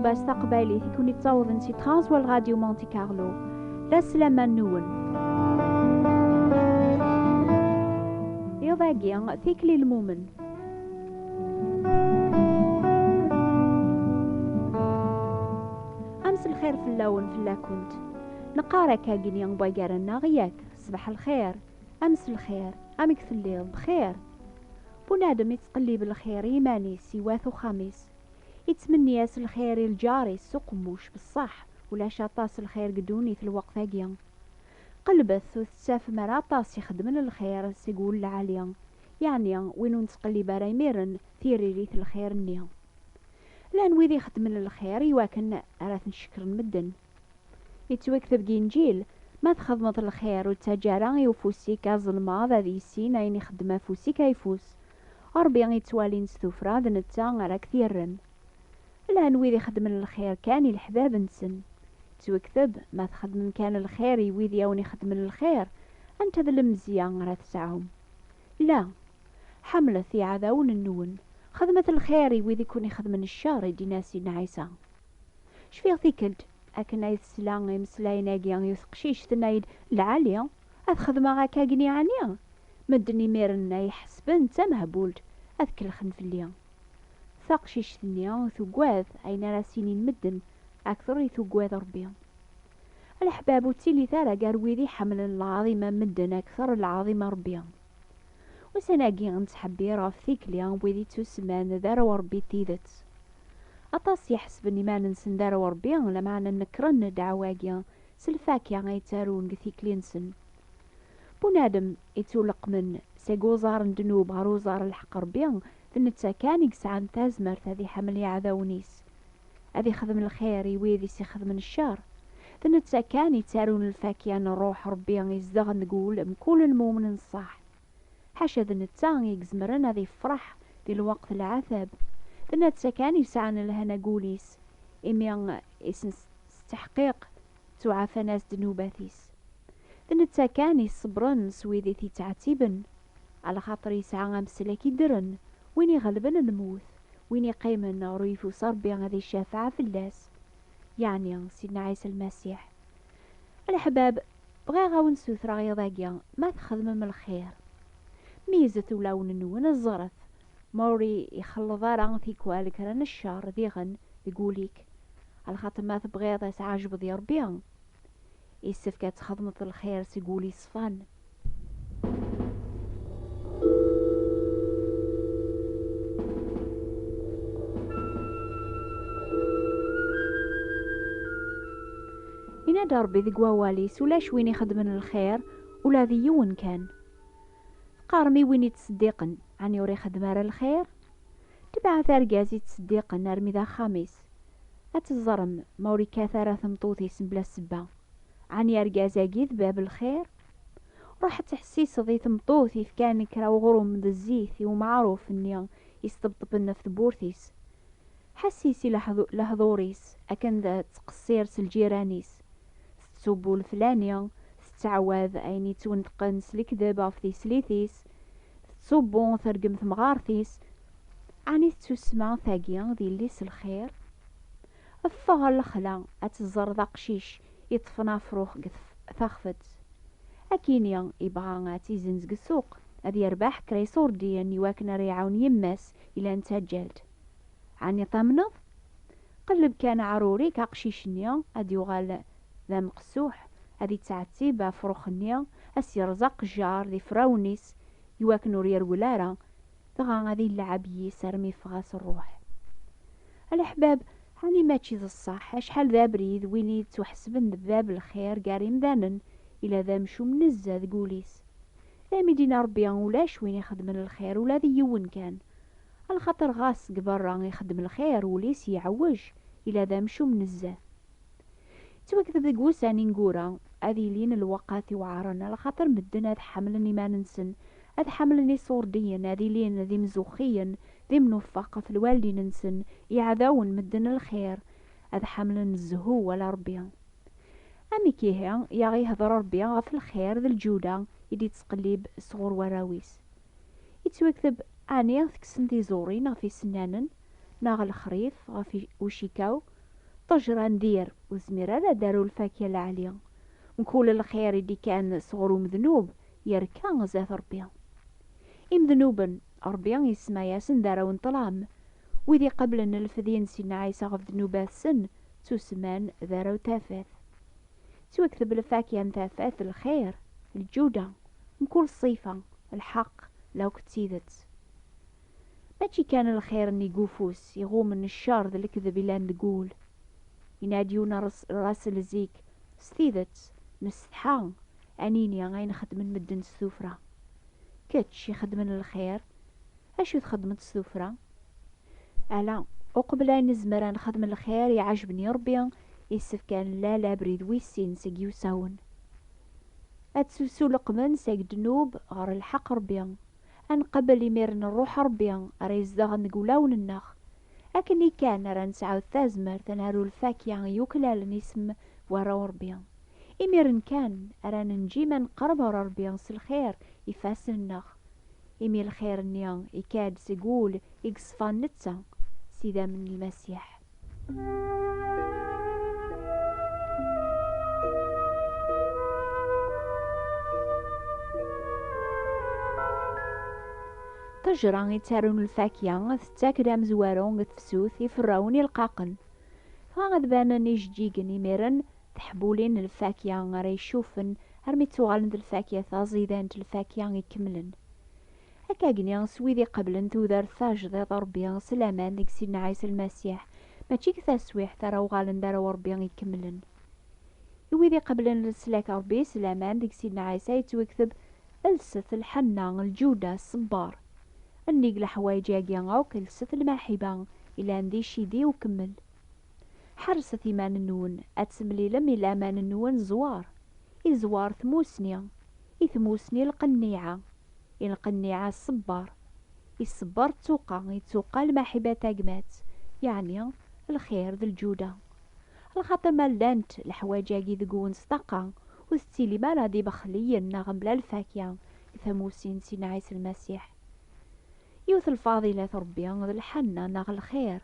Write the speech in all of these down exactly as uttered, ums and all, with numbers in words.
Bas taqbaylit i ken-ittawḍen si Transworld Radio Monte Carlo. La sslam-nwen. Iḍ-agi, tikli lmumen. Am s lxir fell-awen, fell-akent. Neqqar akka gini n waggar-nneɣ, yak, ṣbeḥ lxir, am s lxir, amek telliḍ, bxir? Bunadem ittqellib lxir i iman-is, i wat uxxam-is. Ittmenni-as lxir i lǧar-is s uqemmuc, beṣṣaḥ, ulac aṭas lxir deg ddunit lweqt-agi. Qelbet ur tettafem ara aṭas ixeddmen lxir seg wul lɛali, yeɛni win ur nettqellib ara imiren tiririt lxir-nni. Llan wid ixeddmen lxir i wakken ara ten-cekren medden. Yettwakteb deg Inǧil, ma txedmeḍ lxir ur ttaǧǧa ara i ufus-ik azelmaḍ ad yissin ayen ixeddem afus-ik ayeffus. Ṛebbi ittwalin s tuffra d netta ara k-t-yerren. Llan wid ixeddmen lxir kan i leḥbab-nsen. Yettwakteb, ma txedmem kan lxir i wid i awen-ixeddmen lxir, anta d lemzeyya ara tesɛum? La, ḥemmlet iɛdawen-nwen, xedmet lxir i wid i ken-ixedmen ccer, i d-yenna Sidna Ɛisa. Cfiɣ tikkelt akken ay tesla imeslayen-agi yiwet teqcict, tenna-yi-d: "Lɛali, ad xedmeɣ akka-gni ɛni? Medden imiren ay ḥesben d tamehbult ad kellxen fell-i." Taqcict-nni tuggad ayen ara s-inin medden, akter i tuggad Ṛebbi. A leḥbab, ur ttilit ara gar wid iḥemmlen lɛaḍima n medden akter n lɛaḍima n Ṛebbi. Ussan-agi nettḥebbir ɣef tikli n wid ittusemman d arraw n Ṛebbi n tidet. Aṭas iḥesben iman-nsen d arraw n Ṛebbi, lameɛna nekren ddeɛwa-agi s lfakya ay ttarun deg tikli-nsen. Bunadem ittuleqqmen seg uẓar n ddnub ɣer uẓar n lḥeqq n Ṛebbi, d netta kan i yesɛan tazmert ad iḥemmel iɛdawen-is, ad ixdem lxir i wid i s-ixedmen ccer. D netta kan i ttarun lfakya n Ṛṛuḥ n Ṛebbi izedɣen deg wul mkul lmumen n ṣṣeḥ. Ḥaca d netta i izemren ad ifreḥ di lweqt n lɛatab. D netta kan i yesɛan lehna deg wul-is, imi i s-nesteḥqiq ttuɛafan-as ddnubat-is. D netta kan i iṣebbren s wid i t-ittɛettiben, alaxaṭer yesɛa ameslak iddren, win iɣelben lmut, win iqqimen ɣer uyeffus Ṛebbi ad icafeɛ fell-as, yeɛni Sidna Ɛisa Lmasiḥ. A leḥbab, bɣiɣ ad wen-ssutreɣ iḍ-agi, ma txedmem lxir, meyyzet ulawen-nwen, ẓret ma ur ixelleḍ ara tikwal kra n ccer diɣen deg wul-ik, alaxaṭer ma tebɣiḍ ad tɛejbeḍ i Ṛebbi, yessefk ad txedmeḍ lxir seg wul yeṣfan. Yenna-d Ṛebbi deg wawal-is: "Ulac win ixeddmen lxir, ula d yiwen kan." Teqqarem i win ittseddiqen, ɛni ur ixeddem ara lxir? Tebɛet argaz ittseddiqen armi d axxam-is, ad teẓrem ma ur ikkat ara tmeṭṭut-is mebla ssebba. Ɛni argaz-agi d bab lxir? Ruḥ ad tḥessiseḍ i tmeṭṭut yefkan kra uɣrum d zzit i umeɛruf-nni yesṭebṭben ɣef tewwurt-is. Ḥessis i leḥḍu-, lehḍur-is akken d ttqeṣṣir s lǧiran-is. Tettṣubbu leflani, tettɛawad ayen yettwenṭqen s lekdeb ɣef tislit-is, tettṣubbu tergem temɣart-is. Ɛni tettusemma tagi d yelli-s lxir? Ffeɣ ɣer lexla ad teẓẓreḍ aqcic yeṭṭfen afrux deg tf-, taxfet. Akini yebɣa ad tt-izenz deg ssuq, ad yerbeḥ kra iṣurdiyen iwakken ara iɛawen yemma-s yellan d taǧǧalt. Ɛni tamneḍ? Qelleb kan aɛrur-ik, aqcic-nni ad yuɣal d ameqsuḥ, ad ittɛettib afrux-nni, ad s-yerẓ aqejjar d ifrawen-is, iwakken ur yerwel ara, dɣa ad ileɛɛeb yis armi yeffeɣ-as ṛṛuḥ. A leḥbab, ɛni mačči d ṣṣeḥ? Acḥal d abrid win i yettwaḥesben d bab lxir gar imdanen, ila d amcum nezzeh deg wul-is. D ayen i d-yenna Ṛebbi: "Ulac win ixeddmen lxir, ula d yiwen kan." Alaxaṭer ɣas deg berra ixeddem lxir, wul-is yeɛwej, ila d amcum nezzeh. Yettwakteb deg wussan ineggura ad ilin lweqat iweɛṛen, alaxaṭer medden ad ḥemmlen iman-nsen, ad ḥemmlen iṣurdiyen, ad ilin d imzuxxiyen, d imnufaq ɣef lwaldin-nsen, iɛdawen medden n lxir, ad ḥemmlen zzhu wala Ṛebbi. Amek ihi i aɣ-ihder Ṛebbi ɣef lxir d lǧuda i d-ittqellib sɣur warraw-is? Yettwakteb: "Ɛni tekksen tiẓurin ɣef isennanen, neɣ lexrif ɣef i-, ucikaw? Ṭṭejra n dir ur tezmir ara ad d-tarew lfakya lɛali. Mkul lxir i d-ikkan sɣur umednub yerka zdat Ṛebbi. Imednuben, Ṛebbi isemma-yasen d arraw n ṭṭlam. Wid iqablen lefdi n Sidna Ɛisa ɣef ddnubat-sen ttusemman d arraw n tafat. Tettwakteb lfakya n tafat d lxir, lǧuda, mkul ṣṣifa, lḥeqq, lakked tidet. Mačči kan lxir-nni deg ufus iɣummen ccer d lekdeb ilan deg wul. Yenna-d yiwen ras-, rasel zik, s tidet, nessetḥa ad nini ayen xeddmen medden s tuffra. Kečč ixeddmen lxir, acu txeddmeḍ s tuffra? Ala, uqbel ad nezmer ad nexdem lxir iɛejben i Ṛebbi, yessefk ad nlal abrid wis sin seg yiwsawen. Ad tsusuleqmen seg ddnub ɣer lḥeqq Ṛebbi. Ad nqabel imiren Ṛṛuḥ Ṛebbi ara izedɣen deg wulawen-nneɣ. Akken i kan ara nesɛu tazmert ad naru lfakya yuklalen isem warraw Ṛebbi. Imiren kan ara nenǧim ad nqerreb ɣer Ṛebbi s lxir ifassen-nneɣ. Imi lxir-nni ikka-d seg wul i yeṣfan netta s idammen n Lmasiḥ. Ṭṭejra ittarun lfakya tettak-d amezwaru deg tefsut iferrawen ileqqaqen. Dɣa ad banen ijeǧǧigen imiren, teḥbulin n lfakya ara icuffen armi ttuɣalent lfakya taẓidant, lfakya ikemlen. Akkagni s wid iqeblen tudert tajdiṭ Ṛebbi s laman deg Sidna Ɛisa Lmasiḥ, mačči deg taswiḥt ara uɣalen d arraw Ṛebbi ikemlen. I wid iqeblen leslak Ṛebbi s laman deg Sidna Ɛisa yettwekteb: lset lḥenna, lǧuda, ṣṣber. Nnig leḥwayeǧ-agi akk, lset lmaḥiba ilan d icidi ukemmel. Ḥerset iman-nwen ad temlilem i laman-nwen ẓwar. I ẓwar tmusni, i tmusni lqenniɛa, i lqenniɛa ṣṣber, i ṣṣber ttuqa, i ttuqa lmaḥiba tagmat, yeɛni lxir d lǧuda. Lxaṭer ma llant leḥwayeǧ-agi deg-wen s ṭaqa, ur tettilim ara d ibexliyen neɣ mebla lfakya i tamusin n Sidna Ɛisa Lmasiḥ. Yiwet lfaḍilat Ṛebbi d lḥenna neɣ lxir.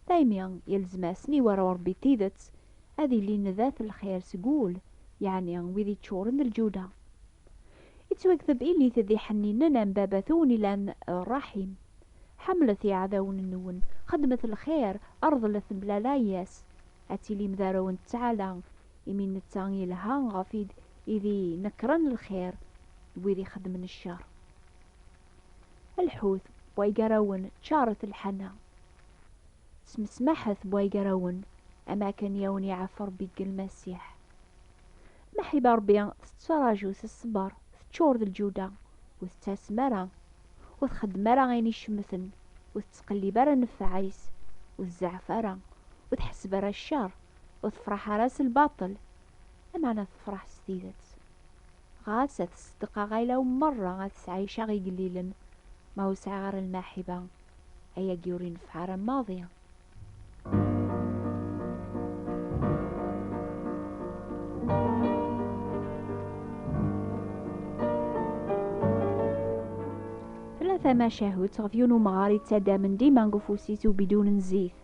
Daymi yelzem-asen i warraw Ṛebbi tidet ad ilin dat lxir seg wul, yeɛni wid iččuren d lǧuda. Ittwakteb: ilit d iḥenninen am baba-twen ilan ṛṛaḥim. Ḥemmlet iɛdawen-nwen, xedmet lxir, rḍlet mebla layas, ad tilim d arraw n ttɛala, imi netta yelha ɣef id-, idi nekkren lxir d wid ixeddmen ccer. Lḥut bway gar-awen, ččaret lḥana. Smesmaḥet bway gar-awen, am akken i awen-iɛaf Ṛebbi deg Lmasiḥ. Maḥiba Ṛebbi tettraǧu s ṣṣber, teččur d lǧuda, ur tettasem ara, ur txeddem ara ayen icemten, ur tettqellib ara nnfeɛ-is, ur tzeɛɛef ara, ur tḥesseb ara ccer, ur tefṛaḥ ara s lbaṭel, lameɛna tefṛaḥ s tidet. Ɣas ad tṣeddeq aɣaylaw merra, ad tesɛiceɣ igellilen, ma ur sɛiɣ ara lmaḥiba, ayagi ur ineffeɛ ara maḍi. Tella tamacahut ɣef yiwen umɣar yettaddamen dima deg ufus-is ubidun n zzit.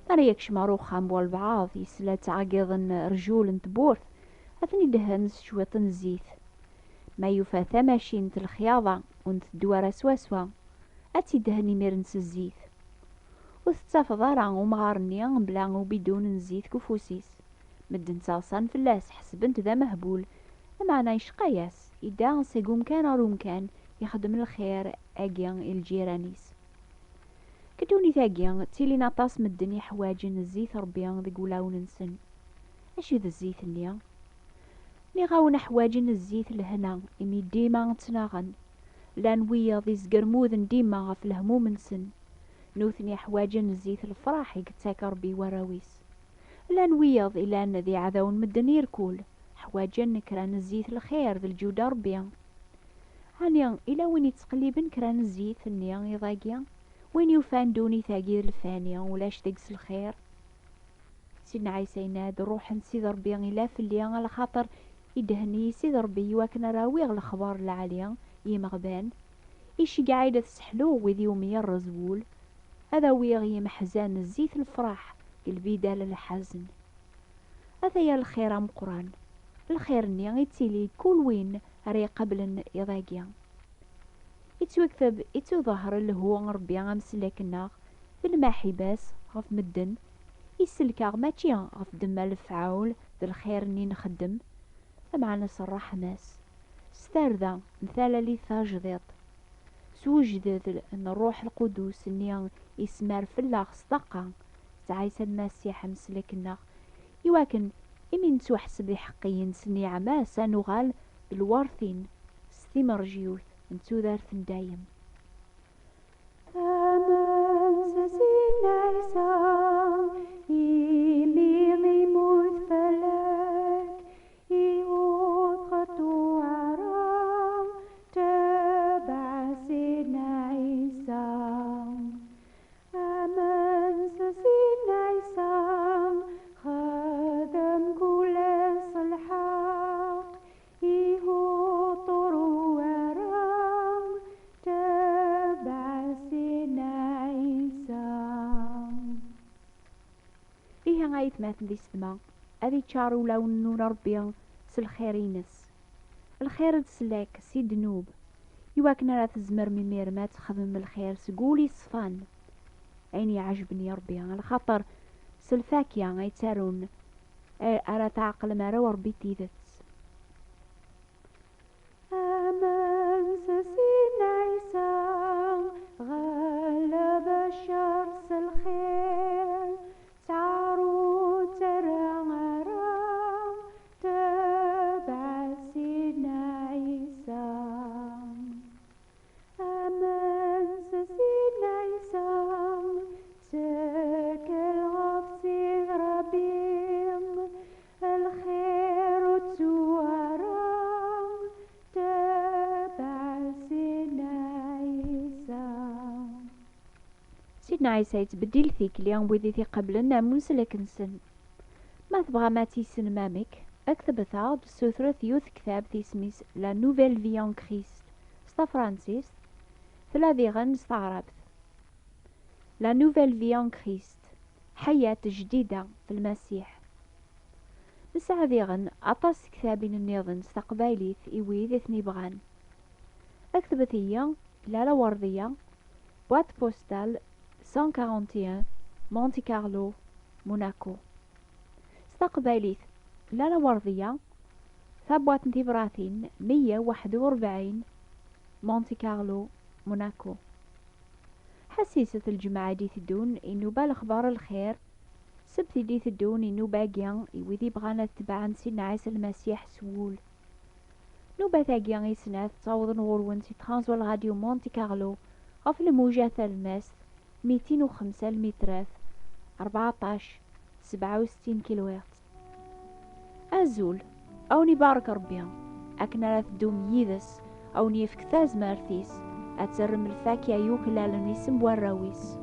Mi ara yekcem ɣer uxxam n walbeɛḍ, yesla ttɛeggiḍen rjul n tewwurt, ad ten-idehhen s cwiṭ n zzit. Ma yufa tamacint n lexyaḍa ur nteddu ara swaswa, ad tt-idhen imiren s zzit. Ur tettafeḍ ara umɣar-nni mebla ubidun n zzit deg ufus-is. Medden ttaḍsan fell-as, ḥesben-t d amehbul, lameɛna yecqa-yas, idda seg umkan ɣer umkan, ixeddem lxir-agi i lǧiran-is. Deg ddunit-agi, ttilin aṭas medden iḥwaǧen zzit Ṛebbi deg wulawen-nsen. Acu d zzit-nni? Nniɣ-awen ḥwaǧen zzit lehna, imi dima ttnaɣen. Llan wiyaḍ izgermuden dima ɣef lehmum-nsen. Nutni ḥwaǧen zzit lefṛaḥ i yettak Ṛebbi i warraw-is. Llan wiyaḍ ilan d iɛdawen medden irkul, ḥwaǧen kra n zzit lxir d lǧuda Ṛebbi. Ɛni ila win yettqelliben kra n zzit-nni iḍ-agi? Win yufan ddunit-agi d lfani, ulac deg-s lxir. Sidna Ɛisa yenna-d: "Ṛṛuḥ n Sidi Ṛebbi ila fell-i, alaxaṭer idhen-iyi Sidi Ṛebbi iwakken ara awiɣ lexbar n lɛali i yimeɣban. Iceggeɛ-iyi-d ad sseḥluɣ wid iwumi yerreẓ wul, ad awiɣ i yimeḥzan zzit lefṛaḥ, deg lbidal n lḥazen. Ataya lxir ameqqran, lxir-nni yettili kul win ara iqablen iḍ-agi. Ittwakteb, ittuḍaher lehhu n Ṛebbi amsellek-nneɣ d lmaḥiba-s ɣef medden, isellek-aɣ mačči ɣef ddemma lefɛul d lxir-nni nxeddem, lameɛna s ṛṛeḥma-s, s tarda n talalit tajdiṭ, s wejded n Ṛṛuḥ Lqudus-nni ismar fell-aɣ s ṭṭaqa s Ɛisa Lmasiḥ amsellek-nneɣ, iwakken imi nettwaḥseb d iḥeqqiyen s nniɛma-s ad nuɣal d lwertin s timerjiwt n tudert n dayem. Amen s Sidna Ɛisa, imi immut fell-ak, iwweḍ ɣer tuɛra, tebɛ Sidna Ɛisa. Amen s Sidna Ɛisa, xdem kul ass lḥeqq, ihuṭur wara, tebɛ Sidna Ɛisa. Ihi ay atmaten d isetma, ad iččar ulawen-nwen Ṛebbi s lxir-ines. Lxir d slak si ddnub, iwakken ara tzemrem imiren ad txedmem lxir seg wul iṣfan. Ayen iɛejben i Ṛebbi, lxaṭer s lfakya ay ttarun, ara tɛeqlem arraw Ṛebbi n tidet. Amen s Sidna Ɛisa, ɣleb ccer s lxir, ttɛar ur ttarra ara, tebɛ Sidna Ɛisa. Amen s Sidna Ɛisa, ttkel ɣef Sidi Ṛebbi, lxir ur ttuɣ ara, tebɛ Sidna Ɛisa. Sidna Ɛisa yettbeddil tikli n wid i t-iqeblen am uneslek-nsen. Ma tebɣam ad tissnem amek, ktbet-aɣ-d, ssutret yiwet tektabt isem-is La Nouvelle Vie en Christ s tafransist, tella diɣen s taɛrabt. La Nouvelle Vie en Christ, ḥayat jdida f Lmasiḥ. Nesɛa diɣen aṭas tektabin nniḍen s taqbaylit i wid i ten-ibɣan. Ktbet-iyi Lalla Werdiya, boîte postale cent quarante et un, Monte Carlo, Monaco. S taqbaylit, Lalla Werdiya, tabwaṭ n tibratin meyya u waḥed u rebɛin, Monte Carlo, Monaco. Ḥessiset lǧemɛa i d-iteddun i nnuba Lexbar Lxir, ssebt i d-iteddun i nnuba-agi i wid ibɣan ad tebɛen Sidna Ɛisa Lmasiḥ s wul. Nnubat-agi i snat ttawḍen ɣur-wen si Transworld Radio Monte Carlo ɣef lmuja talemmast mitin u xemsa lmitrat, rbeɛṭac sebɛa u settin kilohertz. Azul, a wen ibarek Ṛebbi, akken ara teddum yid-s, a wen yefk tazmert-is, ad terrem lfakya yuklalen isem n warraw-is.